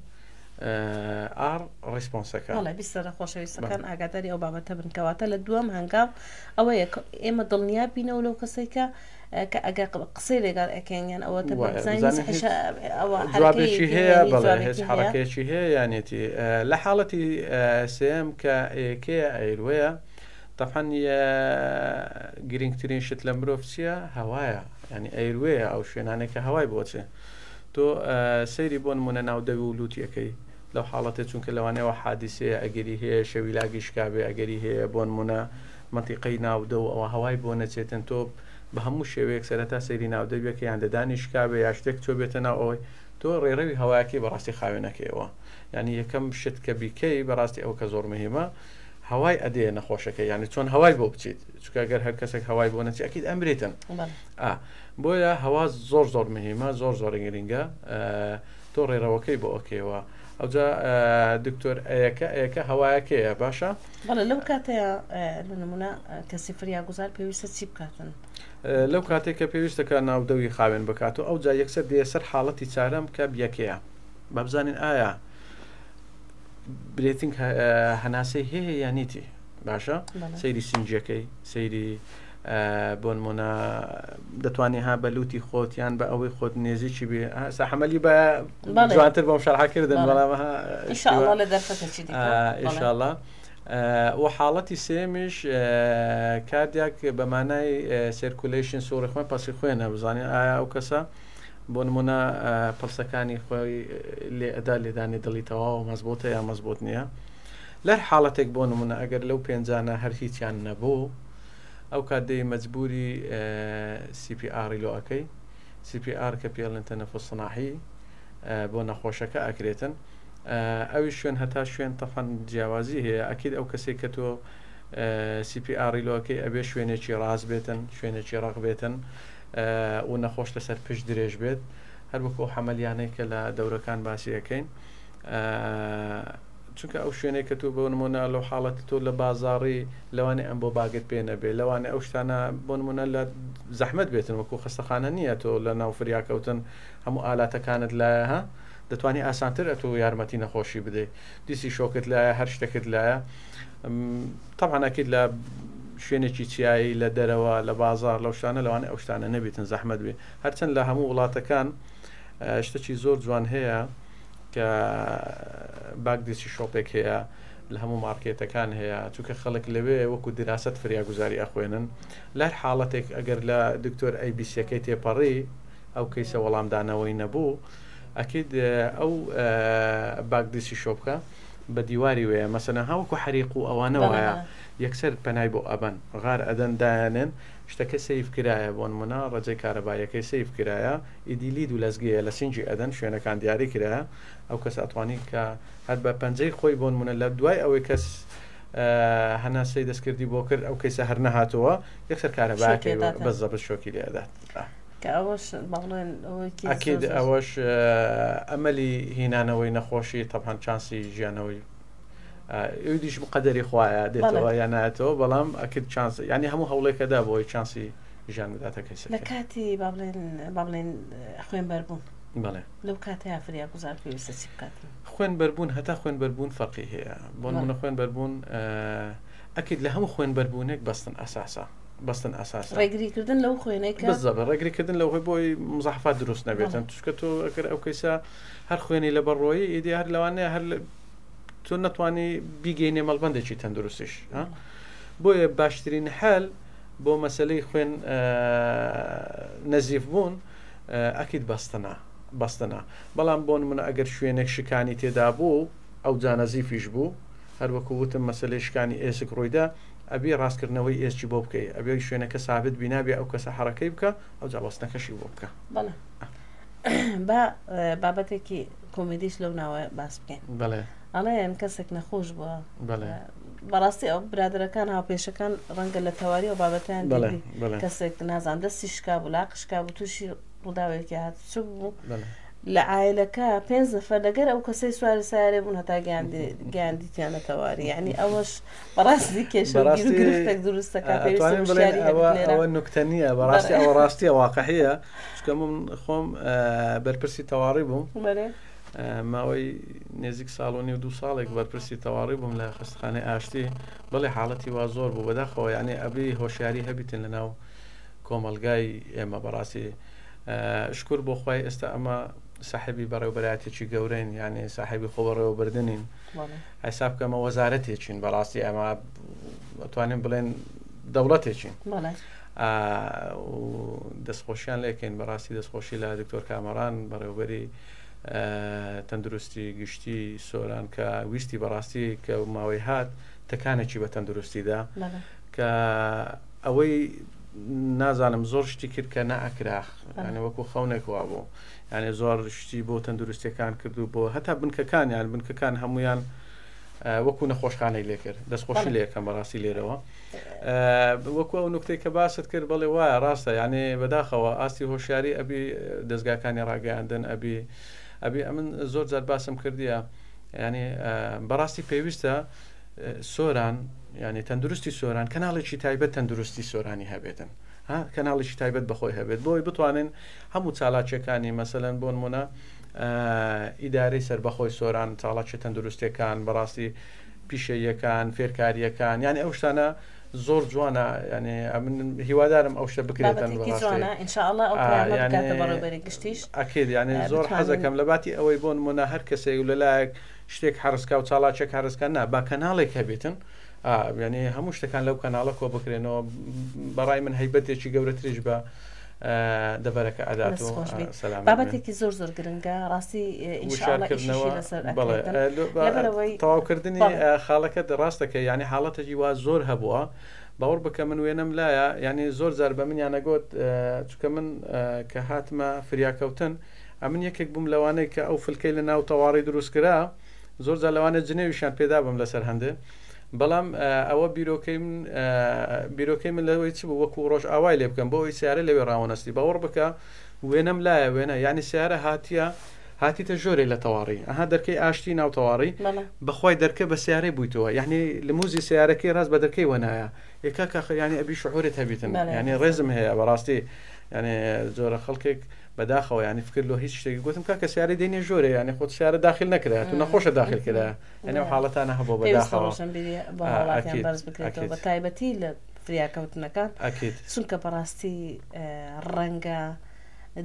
ئار ڕیسپۆنسەکە. بەڵێ بیسەرە خۆشەویستەکان ئاگاداری ئەو بابەتە بن کەواتە لە دووەم هەنگاو ئەوەیە ئێمە دڵنیا بینەوە لەو کەسێک کە کە ئەگەر قسەی لەگەڵ ئەکەین یان ئەوە جوابێکی هەیە بەڵێ هیچ حرەکەیەکی هەیە یانێتی لە حاڵەتی سێم کە ئێکەیە ئەیروەیە تەبعەن گرنگترین شت لە مرۆڤ چییە؟ هەوایە یعنی ئەیروەیە ئەو شوێنانێک کە هەوای بۆچێ تۆ سەیری بۆ نمونە ناو دەوی و لوتیەکەی لەو حاڵەتێ چونکە لەوانەیەوە حادیسەیە ئەگەری هەیە شەویلاگی شکابێ ئەگەری هەیە بۆ نمونە مەنتیقەی ناو دەو ئەوە هەوای بۆ نەچێتن تۆ بە هەموو شێوەیەک سەرەتا سەیری ناو دەویەکە یان ددانی شکابێ یا شتێک چۆ بێتە ناو ئەوەی تۆ ڕێڕەوی هەوایەکەی بەڕاستی خاوێنەکەیەوە یعنی یەکەم شت کە بیکەی بەڕاستی ئەو کە زۆر مهمە هەوای ئەدەیە نەخۆشەکە یعنی چۆن هەوای بۆ بچیت چونکە گەر هەر کەسێک هەوای بۆ نەچی ئەکید ئەمریتن بۆیە هەوا زۆر زۆر مهمە زۆر زۆر گرنگە تۆ ڕێڕەوەکەی بۆ ئەکەیەوە ئەوجا دکتۆر ئەیەکە ئەیەکە هەوایەکەیە باشە بەڵێ لەو کاتەیە لە نمونە کەسی فریاگوزار پێویستە چی بکاتن لەو کاتێک کە پێویستەکە ناودەوی خاوێن بکات و ئەو جا یەکسەر دێ سەر حاڵەتی چارەم کە بیەکەیە با بزانین ئایا برێتینگ هەناسەی هەیە یان نیتی باشە سەیری سنجەکەی سەیری بۆنمونە دەتوانانی ها بە لوتی خۆت یان بە ئەوەی خۆت نێزیکی بێ حەمەلی بە جوانتر بۆم شەرحکردن بەڵام ئینشاءاللە و حاڵەتی سێمیش کاردیاک بە مانای سێرکولەیشن سوڕی خوێن پەسی خوێنە بزانین ئایا ئەو کەسە بۆ نمونە پڵسەکانی خۆی لێ ئەدا لێدانی دڵی تەواو مەزبوتە یا مەزبوت نییە لەر حاڵەتێک بۆ نمونە ئەگەر لەو پێنجانە هەر هیچیان نەبوو ئەو کات دێی مەجبوری CPR لۆ ئەکەی CPR کە پێڵێن تەنەفس سناحی بۆ نەخۆشەکە ئەکرێتن ئەوی شوێن هەتا شوێن تەفەن جیاوازی هەیە ئەکید ئەو کەسێک کە تۆ CPR لۆکەی ئەبێ شوێنێکی ڕاست بێتن شوێنێکی ڕق بێتن و نەخۆش لەسەر پشت درێژ بێت هەر وەکو ئەو حەمەلیانەی کە لە دەورەکان باسی ئەکەین. چونکە ئەو شوێنەی کە تۆ بۆ نمونە لەو حاڵەتی تۆ لە بازاڕی لەوانێ ئەم بۆ باگت پێ نەبێ لەوانێ ئەو شتانە بۆ نمونە لە زەحمەت بێتن وەکو خەستەخانە نییە تۆ لە ناو فریاکەوتن هەموو ئالاتەکانت لایە ها دەتوانی ئاسانتر ئەتۆ یارمەتی نەخۆشی بدەیت دیسی شۆکت لایە هەر شتێکت لایە تەبعەن ئەکید لە شوێنێکی چیایی لە دەرەوە لە بازار لەو شتانە لەوانەیە ئەو شتانە نەبیتن زەحمەت بێ هەرچەند لە هەموو وڵاتەکان شتەکی زۆر جوان هەیە کە باگدیسی شۆپێک هەیە لە هەموو مارکێتەکان هەیە چونکە خەڵک لەوێ وەکو دیراست فریاگوزاری ئەخوێنن لەر حاڵەتێک ئەگەر لە دکتۆر ئەی بیسیەکەی تێپەڕی ئەو کەیسە وەڵامدانەوەی نەبوو ئەکید ئەو باگدیسی شۆپکە بە دیواری وەیە مەسەلەن ها وەکو حەریق و ئەوانە وایە یەکسەر پەنای بۆ ئەبەن غار ئەدەن دایانێن شتەکە سەیف کرایە بۆ نمونە ڕەجەی کارەباییەکەی سەیف کرایە ئیدی لید و لەزگەیە لە سینگی ئەدەن شوێنەکان دیاری کرایە ئەو کەس ئەتوانی کە هەر بە پەنجەی خۆی بۆ نمونە لە دوای ئەوەی کەس هەناسەی دەستکردی بۆ کرد ئەو کەیسە هەر نەهاتەوە یەکسەر کارەباکەی بە زەبت شۆکی لێ ئەدات. کە ئەوەش با بڵێن ئەوەیەکی زۆر ئەکید ئەوەش ئەمەلی هینانەوەی نەخۆشی تەبعەن چانسی ژیانەوەی ئەویش قەدەری خوایە دێتەوە یا نایەتەوە بەڵام ئەکرد چانس ینی هەموو هەوڵێکەدا بۆی چانسی ژیان بداتە کەسەکە لە کاتی با بڵێن با بڵێن خوێن بەربوون بەڵێ لەو کاتەیا فریاگوزار پێویستە چی بکات؟ خوێن بەربوون هەتا خوێن بەربوون فەرقی هەیە بۆ نمونە خوێن بەربوون ئەکید لە هەموو خوێن بەربوونێک بەستن ئەساسە بەستن ئەساسە. ڕێگری کردن لەو خوێنەی کە. بالضبط ڕێگری کردن لەو هۆی بۆی مزاحفات دروست نەبێتن چونکە تۆ ئەگەر ئەو کەیسە هەر خوێنی لەبەر ڕۆیی ئیدی هەر لەوانەیە هەر تۆ نەتوانی بیگەینێ مەڵبەندێکی تەندروستیش بۆیە باشترین حل بۆ مەسلەی خوێن نەزیف بوون ئەکید بەستنە بەستنە بەڵام بۆ نمونە ئەگەر شوێنێک شکانی تێدا بوو ئەو جانەزیفیش بوو هەروەکو وتم مەسلەی شکانی ئێسک ڕوویدا ئەبێ ڕاستکردنەوەی ئێسکی بۆ بکەی ئەبێ شوێنەکە سابت بی نابێ ئەو کەسە حەڕەکەی بکا ئەوجا بەستنەکەشی بۆ بکە. بەڵێ با بابەتێکی کۆمیدیش لەو ناوە باس بکەین. بەڵێ. ئەڵێن کەسێک نەخۆش بووە. بەڵێ. بەڕاستی ئەو برادەرەکان هاوپێشەکان ڕەنگە لە تەواری ئەو بابەتیان بەڵێ بەڵێ. کەسێک نازانم دەستی شکا بوو لاق شکا بوو تووشی ڕووداوێکی هاتوچۆ بوو. لە عایلەکە پێنج نەفەر لەگەر ئەو کەسەی سواری سەیارەی بوون هەتا گەیاندیتیانە تەواری یعنی ئەوەش بەڕاستی کێشە و گیر و گرفتێک دروست دەکات پێویستە ئەتوانین بڵێن وشیاری ئەوە هەبێت لێرە. ئەوە نوکتە نییە بەڕاستی ئەوە ڕاستیە واقعیە چونکە من خۆم بەرپرسی تەواڕی بووم بەێ ماوەی نێزیک ساڵ و نیو دوو ساڵێک بەرپرسی تەواڕی بووم لە خەستخانەی ئاشتی بەڵێ حاڵەتی وا زۆر بوو بەداخەوە یعنی ئەبی هۆشیاری هەبیتن لەناو کۆمەڵگای ئێمە بەڕاستی شکور بۆ خوای ئێستا ئەمە ساحێبی بەڕێوبەرایەتێکی گەورەین یعنی ساحێبی خۆ بەڕێوەبردنین حساب کە ئەمە وەزارەتێکین بەڕاستی ئەمە ئەتوانین بڵێن دەوڵەتێکین دەستخۆشیان لێکەین بەڕاستی دەستخۆشی لە دکتۆر کامەڕان بەڕێوبەری تەندروستی گشتی سۆران کە ویستی بەڕاستی کە ماوەی هات تەکانێکی بە تەندروستیدا کە ئەوەی نازانم زۆر شتی کرد کە نەئەکرا یانی وەکو خەونێک وابوو یانی زۆر شتی بۆ تەندروستیەکان کرد و بۆ هەتا بنکەکان یان بنکەکان هەمویان وەکو نەخۆشخانەی لێکرد دەستخۆشی لێکەم بەڕاستی لێرەوە وەکو ئەو نکتەی کە باست کرد بەڵێ وایە ڕاستە یانێ بەداخەوە ئاستی هۆشیاری ئەبی دەستگاکانی ڕاگەیاندن ئەبی ئەبی ئەمن زۆر جار باسم کردیە ینی بەڕاستی پێویستە سۆران یانی تەندروستی سۆران کەناڵێکی تایبەت تەندروستی سۆرانی هەبێتن ها کەناڵێکی تایبەت بەخۆی هەبێت بۆی بتوانن هەموو چالاکیەکانی مەسەلەن بۆ نمونە ئیدارەی سەربەخۆی سۆران چاڵاکیە تەندروستیەکان بەڕاستی پیشەیەکان فێرکاریەکان یعنی ئەو شتانە زۆر جوانە ینی ئەمن هیوادارم ئەو شتە بکرێتن بابەتێکی جوانە ان شاء الله ئەو پەیامە بکاتە بەڕێوبەری گشتیش ئەکید یعنی زۆر حەزەکەم لە باتی ئەوەی بۆ نمونە هەر کەسێک لەلایەک شتێک حەرزکا و چاڵاکێک حەرزکا نا با کەناڵێک هەبێتن یعنی هەموو شتەکان لەو کەناڵە کۆ بکرێنەوە بەڕای من هەیبەتێکی گەورەتریش بە دەڤەرەکە ئەدات و سەلام بابەتێکی زۆر زۆر گرنگە ڕاستی وشارکردنەوە تەواوکردنی خاڵەکە ڕاستەکە یعنی حاڵەتێکی وا زۆر هەبووە باوەڕ بکە من وێنەم لایە یعنی زۆر جار بە منیان نەگوت چکە من کە هاتمە فریاکەوتن ئەمن یەکێک بووم لەوانەی کە ئەو فلکەی لە ناو تەواڕی دروست کرا زۆر جار لەوانەیە جنێویشیان پێدابم لەسەر هەندێ بەڵام ئەوە بیرۆکەی من بیرۆکەی من لەوەی چ بوو وەکو ڕۆژ ئاوای لێ بکەم بۆ ئەوەی سیارە لەوێ ڕاوەنەستی باوەڕ بکە وێنەم لایە وێنە یعنی سیارە هاتیە هاتیتە ژۆرێ لە تەواڕی ئەها دەرکەی ئاشتی ناو تەواڕی بەخوای دەرکە بە سیارەی بوویتەوە یعنی لموزی سیارەکەی ڕاست بە دەرکەی وەنایە ئێ کاکە خ یعنی ئەبی شعورت هەبیتن یعنی ڕێزم هەیە بەڕاستی یعنی زۆرە خەڵکێک بەداخەوە یعنی فکر لۆ هیچ شتێکی گوتم کاکە سیارەی دێنێ ژۆرێ یعنی خۆت سیارە داخل نەکرا تو نەخۆشە داخل کرا یعنی ئەو حاڵەتانە هەبووە پێویستە بەداخەوە ڕۆشنبیری بۆ هاوڵاتیان ئەکید بەرز بکرێتەوە ئەکید بە تایبەتی لە فریاکەوتنەکان ئەکید چونکە بەڕاستی ڕەنگە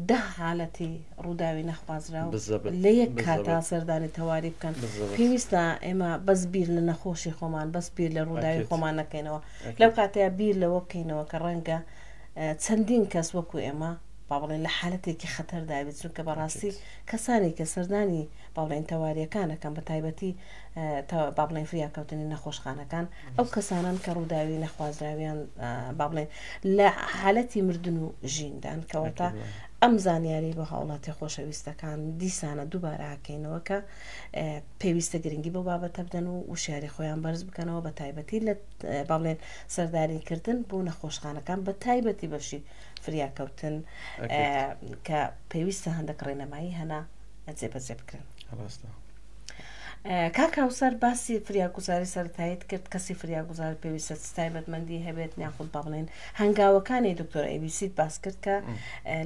دە حالەتی ڕووداوی نەخوازراو بالضبط لە یەک کاتا بالضبط سەردانی تەواری بکەن بالضبط پێویستە ئێمە بەس بیر لە نەخۆشی خۆمان بەس بیر لە ڕووداوی ئەکید خۆمان نەکەینەوە لەو ئەکید کاتەیە بیر لەوە بکەینەوە کە ڕەنگە چەندین کەس وەکو ئێمە با بڵێن لە حالەتێکی خەتەردا بێت چونکە بەڕاستی ئەکید کەسانی کە سەردانی با بڵێن تەواریەکان ئەکەن بە تایبەتی با بڵێن فریاکەوتنی نەخۆشخانەکان ئەو کەسانەن کە ڕووداوی نەخوازراویان با بڵێن لە حالەتی مردن و ژیندان کەواتە ئەم زانیاری بۆ هاوڵاتی خۆشەویستەکان دیسانە دووبارە ئەکەینەوە کە پێویستە گرنگی بۆ بابەتە بدەن و وشیاری خۆیان بەرز بکەنەوە بە تایبەتی لە با بڵێن سەرداریکردن بۆ نەخۆشخانەکان بە تایبەتی بەشی فریاکەوتن کە پێویستە هەندێک ڕێنمایی هەنا جێبەجێ بکرێن. ڕاستە. کاک هاوسەر باسی فریاگوزاری سەرەتاییت کرد کەسی فریاگوزار پێویستە چ تایبەتمەندی هەبێت یاخود با بڵێن هەنگاوەکانی دکتۆر ئەیبیسیت باس کرد کە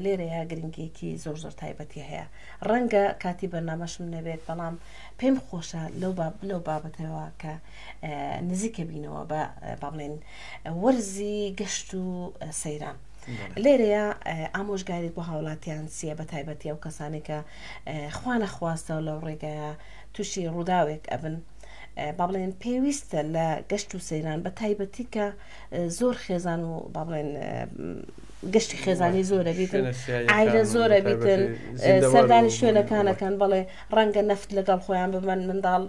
لێرەیە گرنگیەکی زۆر زۆر تایبەتی هەیە ڕەنگە کاتی بەرنامەشم نەبێت بەڵام پێم خۆشە لەو باب لەو بابەتەوە کە نزیکە بینەوە بە با بڵێن وەرزی گەشت و سەیران لێرەیە ئامۆژگاریت بۆ هاوڵاتیان چییە بە تایبەتی ئەو کەسانی کە خوا نەخواستە لەو ڕێگایە تووشی ڕووداوێک ئەبن با بڵێن پێویستە لە گەشت و سەیران بە تایبەتی کە زۆر خێزان و با بڵێن گەشتی خێزانی زۆرە بیتن ئایلە زۆرە بیتن سەردانی شوێنەکانەکەن بەڵێ ڕەنگە نەفت لەگەڵ خۆیان ببن منداڵ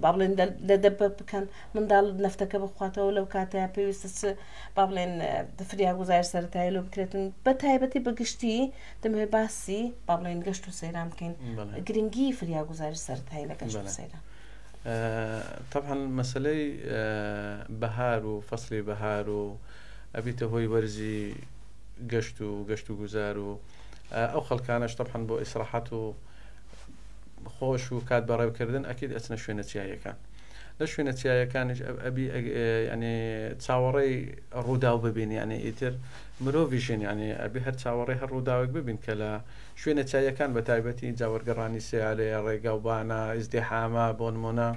با بڵێن لە دەبە بکەن منداڵ نەفتەکە بخواتەوە لەو کاتەیە پێویستە چ با بڵێن فریاگوزاری سەرەتایی لۆ بکرێتن بە تایبەتی بە گشتی دەمەوێت باسی با بڵێن گەشت و سەیران بکەین گرنگی فریاگوزاری سەرەتایی لە گەشت و سەیران. طبعا مەسەلەی بەهار و فەسلی بەهار و ئەبیتە هۆی وەرزی گەشت و گەشت و گوزار و ئەو خەڵکانەش طبعا بۆ ئیسراحەت و خۆش و کات بەڕێوکردن ئەکید ئەچنە شوێنە چیاییەکان لە شوێنە چیایەکانیش ئەبی ینی چاوەڕێی ڕووداو ببین یعنی ئیتر مرۆڤیشین یعنی ئەبی هەر چاوەڕێ هەر ڕووداوێک ببین کە لە شوێنە چایەکان بە تایبەتی جاوەرگەڕانی سیارەیە ڕێگاوبانە ئیزدیحامە بۆ نمونە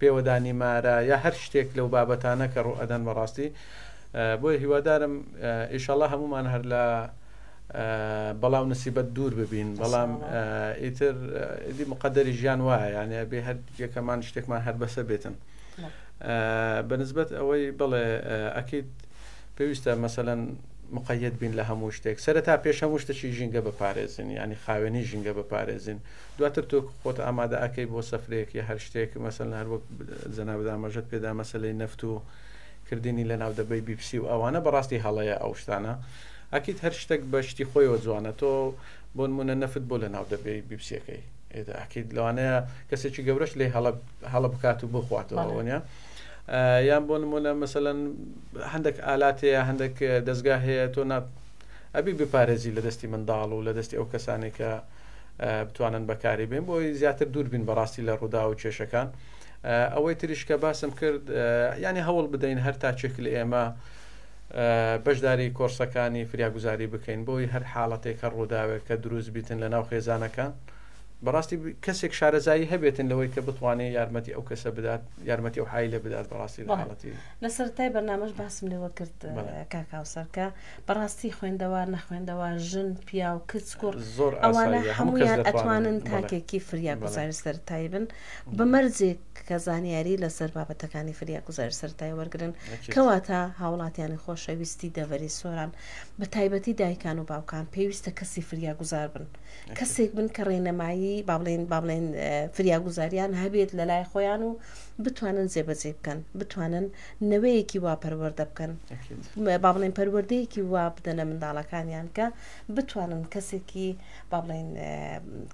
پێوەدانی مارە یا هەر شتێک لەو بابەتانە کە ڕوو ئەدەن بەڕاستی بۆیە هیوادارم ئیشەڵا هەمومان هەر لە بەڵا و نسیبەت دوور ببین بەڵام ئیتر ئیدی مقدری ژیان وایە یعنی ئەبێ هەر یەکەمان شتێکمان هەر بەسە بێتن بەنسبەت ئەوەی بڵێ ئەکید پێویستە مەسەەن مقەیەت بین لە هەموو شتێک سەرەتا پێش هەموو شتەکی ژینگە بپارێزین ینی خاوێنی ژینگە بپارێزین دواتر تۆ خۆت ئامادە ئەەکەی بۆ سەفرێک یا هەر شتێک مەسەن هەر وەک جەنابت ئاماژەت پێدا مەسەلەی نەفت و کردنی لە ناو دەبەی بیپسی و ئەوانە بەڕاستی هەڵەیە ئەو شتانە ئەکید هەر شتێک بە شتی خۆیەوە جوانە تۆ بۆ نمونە نەفت بۆ لە ناو دەبەی بیپسیەکەی ئەکید لەوانەیە کەسێکی گەورەش لێ هەڵە هەڵە بکات و بخواتەوە وەنیە یان بۆ نمونە مەسەلەن هەندێک ئالات هەیە هەندێک دەستگا هەیە تۆ نا ئەبی بپارێزی لە دەستی منداڵ و لە دەستی ئەو کەسانێک کە بتوانن بەکاری بێن بۆی زیاتر دوور بین بەڕاستی لە ڕوودا و کێشەکان ئەوەی تریش کە باسم کرد ینی هەوڵ بدەین هەر تاچێک لە ئێمە بەشداری کۆرسەکانی فریاگوزاری بکەین بۆی هەر حاڵەتێک هەر ڕووداوێک کە دروست بیتن لە ناو خێزانەکان بەڕاستی کەسێک شارەزایی هەبێتن لەوەی کە بتوانێت یارمەتی ئەو کەسە بدات یارمەتی ئەو عایلە بدات بەڕاستی لە حاڵەتی. لە سەرەتای بەرنامەش باسم لەوە کرد کاک هاوسەر کە بەڕاستی خوێندەوار نەخوێندەوار ژن پیاو کچ کوڕ زۆر ئەوانە ئاساییە هەموو کەس هەموویان دەتوانن ئەتوانن بەڵێ تاکێکی بەڵێ فریاگوزاری سەرەتایی بن بە مەرجێک کە زانیاری لەسەر بابەتەکانی فریاگوزاری سەرەتایی وەرگرن ئەکید. کەواتە هاوڵاتیانی خۆشەویستی دەڤەری سۆران بە تایبەتی دایکان و باوکان پێویستە کەسی فریاگوزار بن کەسێک بن کە ڕێنمایی با بڵێن با بڵێن فریاگوزاریان هەبێت لە لای خۆیان و بتوانن جێبەجێ بکەن بتوانن نەوەیەکی وا پەروەردە بکەن با بڵێن پەروەردەیەکی وا بدەنە منداڵەکانیان کە بتوانن کەسێکی با بڵێن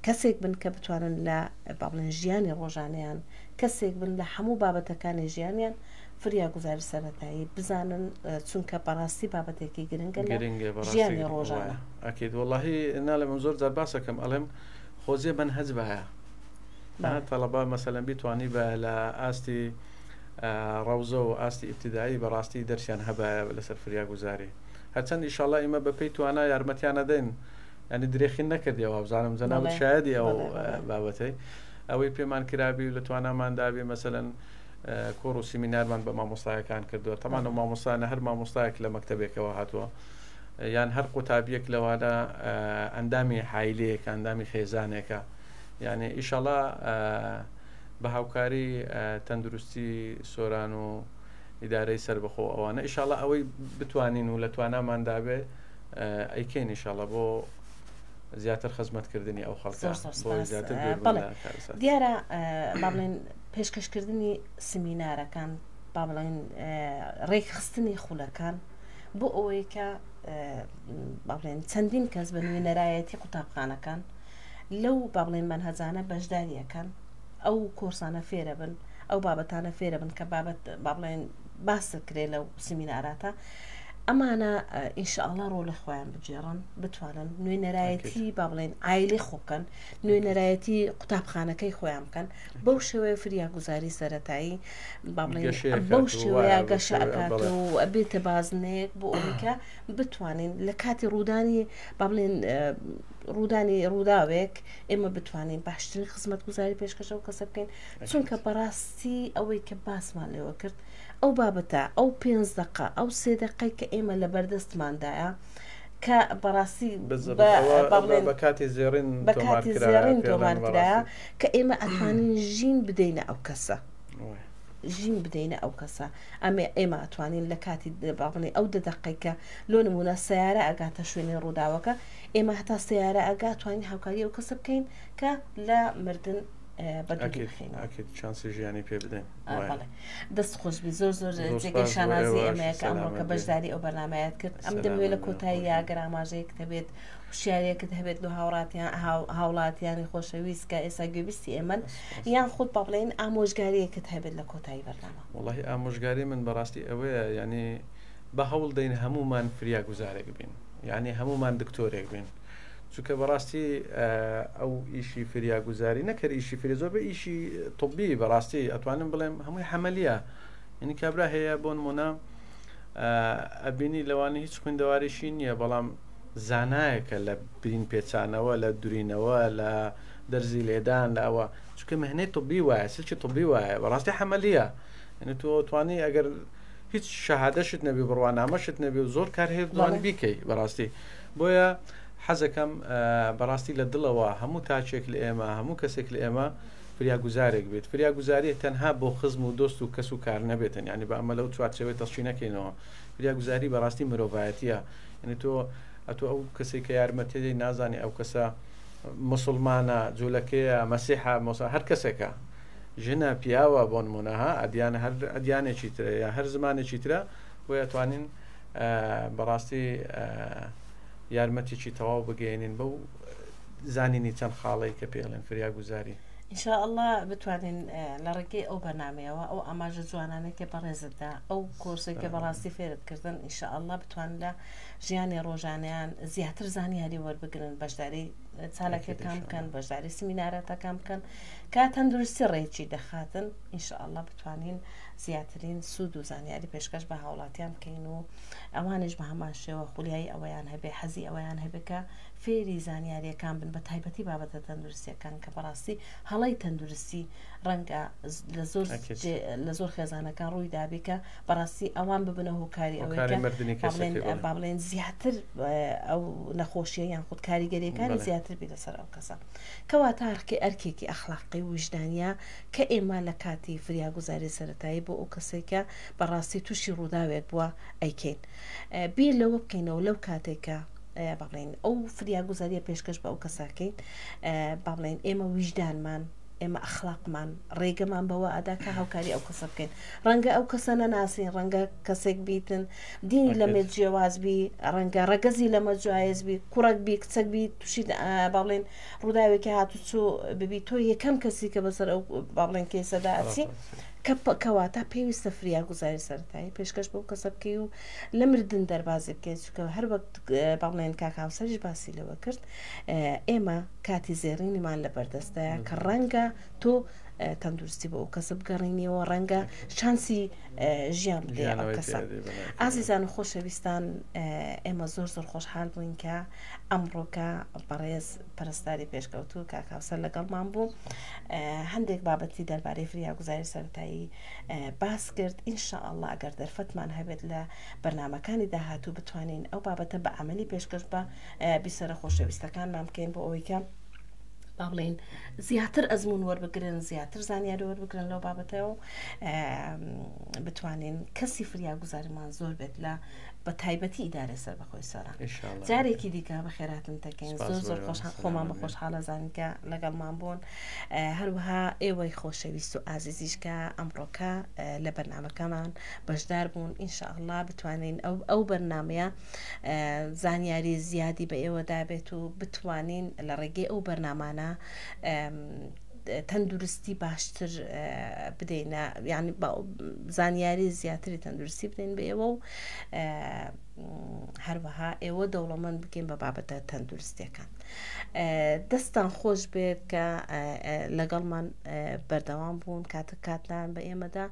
کەسێک بن کە بتوانن لە با بڵێن ژیانی ڕۆژانەیان کەسێک بن لە هەموو بابەتەکانی ژیانیان فریاگوزاری سەرەتایی بزانن چونکە بەڕاستی بابەتێکی گرنگە لە گرنگە بەڕاستی ژیانی گرنگە ڕۆژانە. وایە ئەکید وەڵاهی ناڵێم من زۆر جار باسەکەم ئەڵێم خۆزیە مەنهەج بایە تەڵەبە مەسەلەن بیتوانی بە لە ئاستی ڕەوزە و ئاستی ئیبتیدایی بەڕاستی دەرسیان هەبایە لەسەر فریاگوزاری هەرچەند ئیشەڵا ئیمە بە پێی توانا یارمەتیان ئەدەین یعنی درێخین نەکردی وابزانم جەنابت شایەدی ئەو بابەتەی ئەوەی پێمان کرابی و لە توانامان دابی مەسەلەن کۆڕ و سیمینارمان بە مامۆستایەکان کردووە تەمان و مامۆستانە هەر مامۆستایەک لە مەکتەبێکەوە هاتووە یان هەر قوتابیەک لەوانە ئەندامی حایلەیەکە ئەندامی خێزانێکە یعنی ئیشەڵا بە هاوکاری تەندروستی سۆران و ئیدارەی سەربەخۆ ئەوانە ئیشاڵا ئەوەی بتوانین و لە تواناماندا بێ ئەیکەین ئیشاڵا بۆ زیاتر خزمەتکردنی ئەو خەڵکە بۆ زیاتر بەڵێ دیارە با بڵێن پێشکەشکردنی سمینارەکان با بڵێن ڕێکخستنی خولەکان بۆ ئەوەی کە با بڵێن چەندین کەس بە نوێنەرایەتی قوتابخانەکان لەو با بڵێن مەنهەجانە بەشداری ئەکەن ئەو کۆرسانە فێرە بن ئەو بابەتانە فێرە بن کە بابەت با بڵێن باس کرێ لەو سمیناراتە ئەمانە ئینشاءاللە ڕۆڵی خۆیان بگێڕن بتوانن نوێنەرایەتی با بڵێن عایلی خۆ بکەن نوێنەرایەتی قوتابخانەکەی خۆیان بکەن بەو شێوەیە فریاگوزاری سەرەتایی با بڵێن بەو شێوەیە گەشە ئەکات و ئەبێتە بازنەیەک بۆ ئەوەی کە بتوانین لە کاتی ڕوودانی با بڵێن ڕوودانی ڕووداوێک ئێمە بتوانین باشترین خزمەتگوزاری پێشکەش ئەو کەسە بکەین چونکە بەڕاستی ئەوەی کە باسمان لێوە کرد ئەو بابەتە ئەو پێنج دەقە ئەو سێ دەقەی کە ئێمە لە بەردەستماندایە کە بەڕاستی بە کاتی زێڕین بە کاتی زێڕین تۆمار کرایە کە ئێمە ئەتوانین ژین بدەینە ئەو کەسە ژین بدەینە ئەو کەسە ئەمێ ئێمە ئەتوانین لە کاتی باڵێ ئەو دە دەقەی کە لۆ نمونە سیارە ئەگاتە شوێنی ڕووداوەکە ئێمە هەتا سیارە ئەگا توانین هاوکاری ئەو کەسە بکەین کە لە مردن بەدووری بخەینەوە. ئەکید چانسی ژیانی پێ بدەین. بەڵێ دەست خۆشبی زۆر زۆر جێگەی شانازی ئێمەیە کە ئەمڕۆکە بەشداری ئەو بەرنمەیەت کرد ئەم دەمەوێت لە کۆتایی ئەگەر ئاماژەیەکت هەبێت هوشیاریەکت هەبێت لۆ هاوڕاتیان هاوڵاتیانی خۆشەویست کە ئێستا گوێبیستی ئێمەن یان خود با بڵێین ئامۆژگاریەکت هەبێت لە کۆتایی بەرنامە. وەڵاهی ئامۆژگاری من بەڕاستی ئەوەیە یانی با هەوڵ دەین هەموومان فریاگوزارێک بین یانی هەموومان دکتۆرێک بین چونکە بەڕاستی ئەو ئیشی فریاگوزاری نەکەر ئیشی فری زۆر بە ئیشی طبی بەڕاستی ئەتوانم بڵێم هەمووی حەمەلیە یعنی کابرا هەیە بۆ نمونە ئەبینی لەوانە هیچ خوێندەواریشی نییە بەڵام زانایەکە لە برین پێچانەوە لە دورینەوە لە دەرزی لێدان لە ئەوە چونکە مهنەی طبی وایە سلکی طبی وایە بەڕاستی حەمەلیە یعنی تۆ توانی ئەگەر هیچ شەهادەشت نەبی بڕوانامەشت نەبی و زۆر کار هەیە بتوانی بیکەی بەڕاستی بۆیە حەزەکەم بەڕاستی لە دڵەوە هەموو تاکێک لە ئێمە هەموو کەسێک لە ئێمە فریاگوزارێک بێت فریاگوزاری تەنها بۆ خزم و دۆست و کەس و کار نەبێتن یعنی بە ئەمە لەو چوارچێوەی تەسچی نەکەینەوە فریاگوزاری بەڕاستی مرۆڤایەتیە یعنی تۆ ئەتۆ ئەو کەسێک کە یارمەتیدەی نازانی ئەو کەسە مسلمانە جوولەکەیە مەسیحە مۆسا هەر کەسێکە ژنە پیاوە بۆ نمونە ها ئەدیان هەر ئەدیانێکی ترە یا هەر زمانێکی ترە بۆیە توانین بەڕاستی یارمەتێکی تەواو بگەێنین بەو زانینی چەند خاڵی کە پێڵێن فریاگوزاری. ان شاء اللە بتوانین لە ڕێگەی ئەو بەرنامەیەوە ئەو ئاماژە جوانانەی کە بەڕێزت دا ئەو کۆرسەی کە بەڕاستی فێرت کردن ان شاء اللە بتوانن لە ژیانی ڕۆژانەیان زیاتر زانیاری وەربگرن بەشداری چالاکیەکان بکەن بەشداری سمیناراتەکان بکەن کە تەندروستی ڕێکی دەخاتن ان شاء اللە بتوانین زیاترین سوود و زانیاری پێشکەش بە هاوڵاتیان بکەین و ئەوانیش بە هەمان شێوە خولیایی ئەوەیان هەبێ حەزی ئەوەیان هەبێ کە فێری زانیاریەکان بن بە تایبەتی بابەتە تەندروستیەکان کە بەڕاستی هەڵەی تەندروستی ڕەنگە لە زۆر لە زۆر خێزانەکان ڕووی دابی کە بەڕاستی ئەوان ببنە هۆکاری ئەوەی کە با بڵێن زیاتر ئەو نەخۆشیە یان خود کاریگەریەکانی زیاتر بی لەسەر ئەو کەسە کەواتە ئەرکی ئەرکێکی ئەخلاقی و ویژدانیە کە ئێمە لە کاتی فریاگوزاری سەرەتایی بۆ ئەو کەسێک کە بەڕاستی تووشی ڕووداوێک بووە ئەیکەین بیر لەوە بکەینەوە لەو کاتێک کە با بڵێین ئەو فریاگوزاریە پێشکەش بە ئەو کەساکەین با بڵێین ئێمە ویژدانمان ئێمە ئەخلاقمان ڕێگەمان بەوە ئەدا کە هاوکاری ئەو کەسە بکەین ڕەنگە ئەو کەسە نەناسین ڕەنگە کەسێک بیتن دینی لەمێ جیاواز بی ڕەنگە ڕەگەزی لەمە جیاواز بی کوڕک بی کچەک بی تووشی با بڵێن ڕووداوێکی هاتوچۆ ببی تۆ یەکەم کەسی کە بەسەر ئەو با بڵێن کەیسەدا ئەچی. کە کەواتە پێویستە فریاگوزاری سەرەتایی پێشکەش بەو کەسە بکەی و لە مردن دەربازی بکەیت چونکە هەر وەک با بڵێن کاک هاوسەریش باسی لەوە کرد ئێمە کاتی زێڕینیمان لە بەردەستایە کە ڕەنگە تۆ تەندروستی بۆ ئەو کەسە بگەڕینیەوە ڕەنگە شانسی ژیان بدەیە ئەو کەسە ئازیزان و خۆشەویستان ئێمە زۆر زۆر خۆشحال بووین کە ئەمڕۆکە بەڕێز پەرستاری پێشکەوتوو کاک هاوسەر لەگەڵمان بوو هەندێک بابەتی دەربارەی فریاگوزاری سەرەتایی باس کرد ئینشاءاللە ئەگەر دەرفەتمان هەبێت لە بەرنامەکانی داهاتوو بتوانین ئەو بابەتە بە عملی پێشکەش بە بیسەرە خۆشەویستەکانمان بکەین بۆ ئەوەی کە با بڵێین زیاتر ئەزمون وەربگرن زیاتر زانیاری وەربگرن لەو بابەتەوە بتوانین کەسی فریاگوزاریمان زۆر بێت لە بە تایبەتی ئیدارەی سەربەخۆی سۆران. جارێکی دیکە بەخێرهاتن دەکەین زۆر زۆر خۆش خۆمان بە خۆشحاڵە زانین کە لەگەڵمان بوون هەروەها ئێوەی خۆشەویست و ئازیزیش کە ئەمڕۆکە لە بەرنامەکەمان بەشدار بوون ئینشاءاللە بتوانین ئەو ئەو بەرنمەیە زانیاری زیادی بە ئێوە دابێت و بتوانین لە ڕێگەی ئەو بەرنامانە تەندروستی باشتر بدەینە یعنی زانیاری زیاتری تەندروستی بدەین بە ئێوە و هەروەها ئێوە دەوڵەمەند بکەین بە بابەتە تەندروستیەکان دەستان خۆش بێت کە لەگەڵمان بەردەوام بوون کاتە کاتان بە ئێمەدا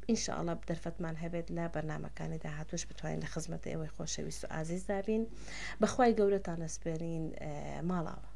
ئینشاءاللە دەرفەتمان هەبێت لە بەرنمەکانی داهاتوش بتوانین لە خزمەت ئێوەی خۆشەویست و ئازیزدا بین بەخوای گەورەتان ئەسپێرین ماڵاوە.